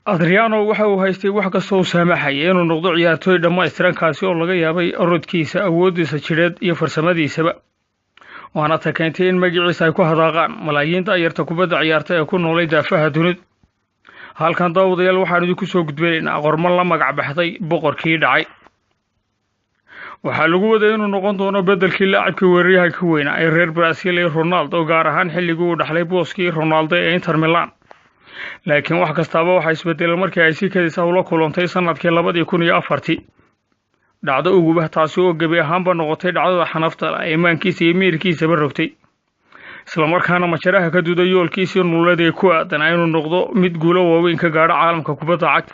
Adriano waxa uu haystay wax kasta oo saamaxaya inuu noqdo ciyaartooy dhammaystiran, kaasi oo laga yaabay orodkiisa, awooddiisa jidheed iyo farsamadiisaba, waana ta keentay in magaciisa ay ku hadaaqaan malaayiin da'yarta kubadda ciyaarta ee ku noolay daafaha dunida. Halkan, daawadayaal, waxaan idinku soo gudbinaynaa qormo la magac baxday "Boqorkii Dhacay". Waxaa lagu waday inuu noqon doono beddelkii laacibkii weeraryahanka weynaa ee reer Brazil ee Ronaldo, gaar ahaan xilligii uu dhaxlay booskii Ronaldo ee Inter Milan. Laakiin wax kastaaba waxaa isbedeleen markii ay si kadis ah ula kulantay sanadkii 2004-tii dhacdo uguba, taasi oo gebi ahaanba noqotay dhacdada xanafta ee imaankiisa iyo miirkiisaba rogtay, islamarkaana majaraha ka duday yoolkiisii nololeed ee ku aadanaa inuu noqdo mid guulo waaweyn ka gaadho caalamka kubadda cagta.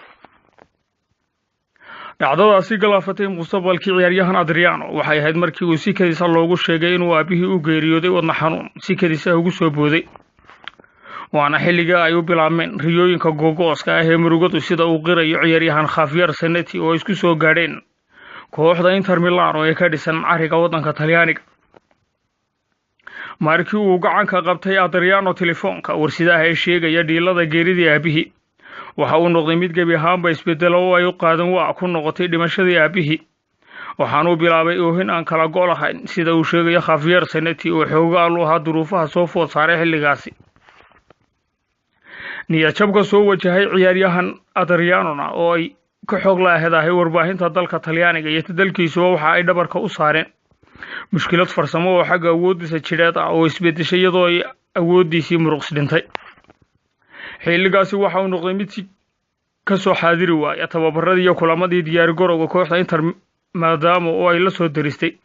Dhacdadaasi galaafatay mustaqbalkii ciyaaryahan Adriano waxay ahayd markii uu si kadis ah loogu sheegay inuu aabihii u geeriyooday wadna xanuun si kadis ah ugu soo booday, waana xilligii ay u bilaabmeen riyooyinka googooska ah ee murugadu, sida uu qirayo ciyaaryahan Khafier Saneti oo isku soo gaadheen kooxda Inter Milano ee ka dhisan cariga waddanka Talyaaniga. Markii uu gacanka qabtay Adriano telefoonka warsidaha ee sheegaya dhiilada geeridii aabihii, waxa uu noqday mid gebi ahaanba isbedelo oo ay u qaadan waa ku noqotay dhimashadii aabihii, waxaanuu bilaabay oohin aan kala go' lahayn, sida uu sheegayo Khafier Saneti oo xoogaal u ahaa duruufaha soo food saaray xilligaasi. Niyadjabka soo wajahay ciyaaryahan Adrianona oo ay ka xoog lahedahay warbaahinta dalka Talyaaniga iyo dalkiisuba waxa ay dhabarka u saareen mushkilad farsamo oo xagga awooddiisa jidheed ah oo isbedeshay, iyadoo ay awooddiisii muruqs dhintay. Xilligaasi waxa uu noqday mid si ka soo xaadiri waaya tababaradii iyo kulamadii diyaargarowga kooxda Inter, maadaama oo ay la soo daristay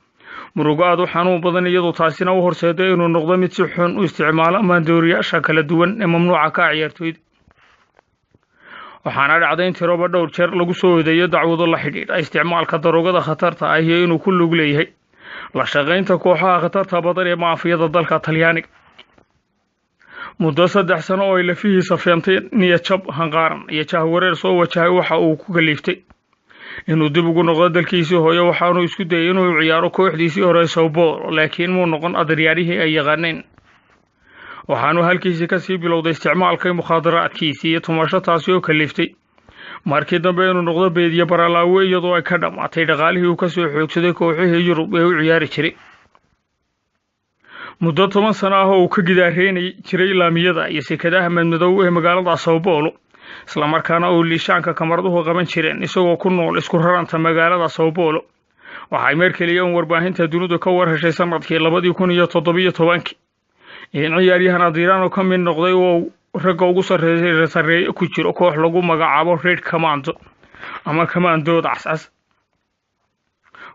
murugo aad u xanuun badan, iyadoo taasina u horseeday inuu noqdo mid si xun u isticmaalo maandooriyaasha kala duwan ee mamnuuca ka ah ciyaartooyda. Waxaana dhacday in tiroba dhowr jeer lagu soo eedeeyo dacwado la xidhiidha isticmaalka daroogada khatarta ah iyo inuu ku lug leeyahay la shaqaynta kooxaha khatarta badan ee maafiyada dalka Talyaaniga. Muddo 3 sano oo ay lafihiisa feentay niyadjab, hanqaaran iyo jahwareer soo wajahay waxa uu ku kaliiftay inuu dib ugu noqdo dalkiisii hooyo. Waxaanuu isku dayay inuu ciyaaro kooxdiisii hore Sao Paulo, laakiin muu noqon Adriyaanihii ay yaqaaneen. Waxaanuu halkiisii kasii bilowday isticmaalka mukhaadaraadkiisii iyo tumasho, taasi oo kaliiftay markii dambe inuu noqdo beediye baralaawe, iyadoo ay ka dhammaatay dhaqaalihii uu kasoo xoogsaday kooxihii Yurub ee u ciyaari jiray. Muddo 10 sano ah oo uu ka gidaareynay jiray laamiyada iyo sekadaha madmadow ee magaalada Sao Paulo, islamarkaana uu liishaanka kamarduhu qaban jireen isagoo ku nool isku raranta magaalada Sao Paulo, waxay mar keliya un warbaahinta dunidu ka war heshay sanadkii 2017-kii in ciyaaryahan Adriano ka mid noqday oo ragga ugu sarreeye ku jiro koox lagu magacaabo Red Commando ama Commandooda Cascas,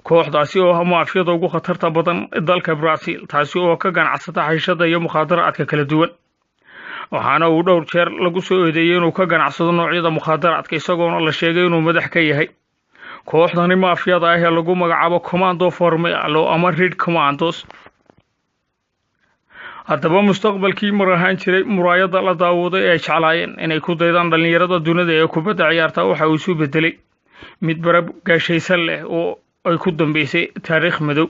kooxdaasi oo ah maafiyada ugu khatarta badan dalka Brazil, taasi oo ka ganacsata xashishada iyo mukhaadaraadka kala duwan. Waxaana uu dhowr jeer lagu soo eedeeyey inuu ka ganacsado noocyada mukhaadaraadka, isagoona la sheegay inuu madax ka yahay kooxdani maafiyada ah ee lagu magacaabo Commando Vermelho ama Red Commandos. Haddaba, mustaqbalkii mar ahaan jiray muraayadda la daawaday ee ay jeclaayeen inay ku daydaan dhallinyarada dunida ee kubadda ciyaarta waxa uu isu bedelay mid barab gaashaysan leh oo ay ku dambeysay taariikh madow.